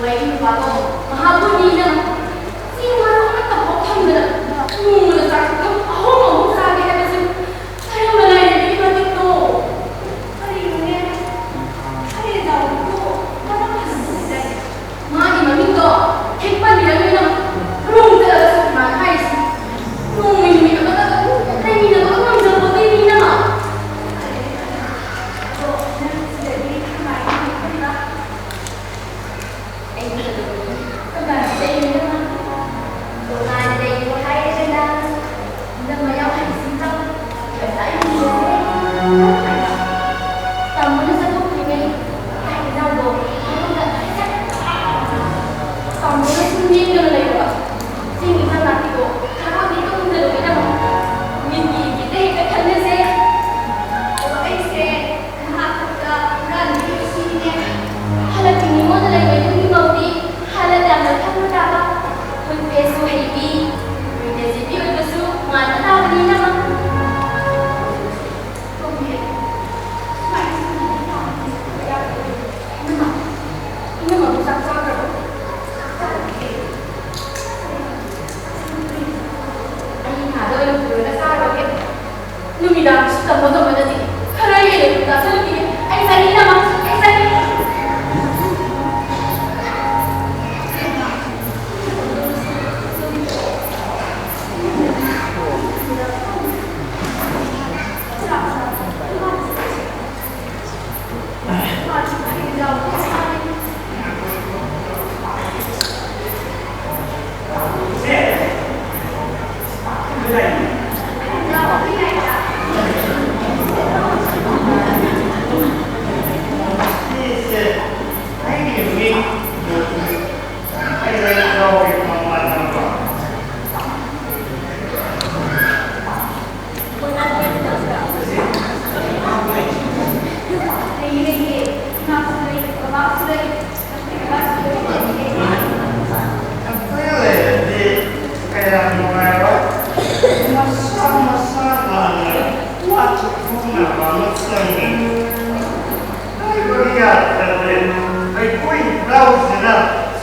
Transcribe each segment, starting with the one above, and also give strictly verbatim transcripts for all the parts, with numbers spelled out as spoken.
ꯑꯩ ꯅꯨꯄꯥꯗꯣ ꯃꯍꯥꯛꯄꯨ ꯅꯤꯅ ꯆꯦꯡ ꯃꯔꯨ ꯑꯃꯠꯇ ꯐꯥꯎ ꯊꯝꯗꯅ ꯅꯣꯡꯃꯗ ꯆꯥꯛ ꯄꯨꯈꯝ ꯑꯍꯨꯝ ꯑꯍꯨꯝ ꯆꯥꯒꯦ ꯍꯥꯏꯕꯁꯤ ꯀꯔꯝꯕ ꯂꯥꯏꯔꯕꯒꯤ ꯃꯇꯤꯛꯅꯣ? ꯀꯔꯤꯅꯣꯅꯦ? ꯑꯩꯅ ꯗꯥꯎꯗꯨꯕꯨ ꯃꯔꯝ ꯐꯖꯅ ꯈꯪꯗ꯭ꯔꯦ꯫ ꯃꯥꯒꯤ ꯃꯃꯤꯡꯗꯣ ꯍꯦꯛ ꯄꯟꯕꯤꯔꯝꯃꯤꯅ ꯔꯨꯝ ꯆꯠꯂꯒ ꯁꯛꯇꯤꯃꯥꯟ ꯍꯥꯏꯔꯤꯁꯤ꯫ ꯅꯣꯡꯃ ꯅꯨꯃꯤꯠ ꯑꯃꯗ ꯂꯩꯃꯤꯟꯅꯕꯒ ꯉꯝꯖꯄꯣꯠꯇꯦ ꯃꯤꯅ꯫ ꯑꯗꯣ ꯅꯪ ꯁꯤꯗꯗꯤ ꯀꯃꯥꯏꯅ ꯈꯪꯕ? ꯑꯩꯗꯤ ꯀꯩꯗꯧꯔꯨꯅꯤ? ꯗꯨꯀꯥꯟꯁꯤꯗ ꯌꯦꯡꯉꯒ ꯗꯨꯀꯥꯟ ꯂꯩꯌꯣ ꯍꯥꯏꯔꯦꯗꯅ꯫ ꯅꯪ ꯃꯌꯥꯝ ꯍꯩꯁꯤꯡꯕ ꯄꯩꯁꯥ ꯌꯦꯡꯉꯣ꯫ ꯇꯥꯃꯣꯅ ꯆꯠꯊꯣꯛꯇ꯭ꯔꯤꯉꯩ ꯆꯥꯛ ꯏꯟꯖꯥꯡꯗꯣ ꯃꯅꯨꯡꯗ ꯁꯠ ꯇꯥꯃꯣꯅ ꯁꯨꯝ ꯂꯦꯡꯗꯅ ꯂꯩꯌꯣꯕ꯫ ꯆꯤꯡ ꯏꯟꯖꯥꯡ ꯅꯥꯄꯤꯗꯣ ꯊꯥꯔꯣꯟꯗꯤ ꯇꯨꯝꯗꯅ ꯂꯣꯏꯅꯃꯛ ꯃꯤꯠꯀꯤ ꯏꯒꯤꯗ ꯍꯦꯛꯇ ꯈꯟꯅꯁꯦ꯫ ꯑꯗꯣ ꯑꯩꯁꯦ ꯃꯍꯥꯛ ꯈꯛꯇ ꯍꯨꯔꯥꯟꯕꯤꯔꯤꯕꯁꯤꯅꯦ꯫ ꯍꯜꯂꯛꯄꯤ ꯃꯤꯉꯣꯟꯗ ꯂꯩꯕ ꯌꯨꯝꯒꯤ ꯃꯧꯗꯤ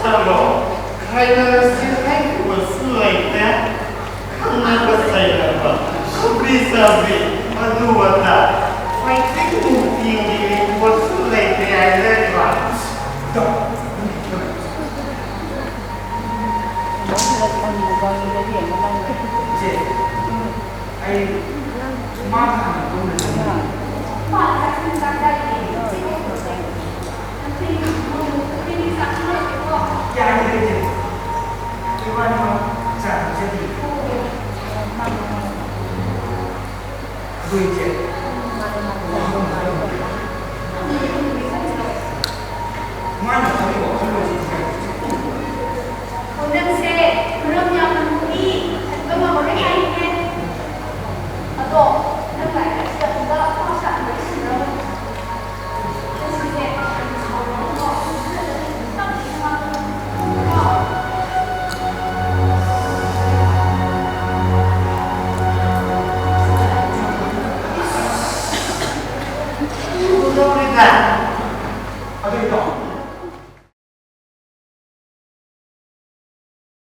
ꯆꯠꯂꯣ꯫ ꯈꯥꯏꯅꯔꯁꯤ ꯍꯥꯏꯈꯤꯕꯁꯨ ꯂꯩꯇꯦ꯫ ꯈꯪꯅꯕ ꯆꯩꯅꯕ, ꯈꯨꯕꯤ ꯆꯥꯕꯤ, ꯑꯗꯨ ꯑꯗꯥ, ꯐꯥꯏꯇꯤꯡ ꯅꯨꯡꯇꯤꯡꯒꯤ ꯔꯤꯄꯣꯔꯠꯁꯨ ꯂꯩꯇꯦ ꯍꯥꯏꯖꯔꯤꯕ꯫ ꯏꯆꯦ, ꯑꯩ ꯃꯥ ꯍꯥꯟꯅ ꯇꯨꯝꯅ ꯆꯠꯅꯤꯡꯉꯤ꯫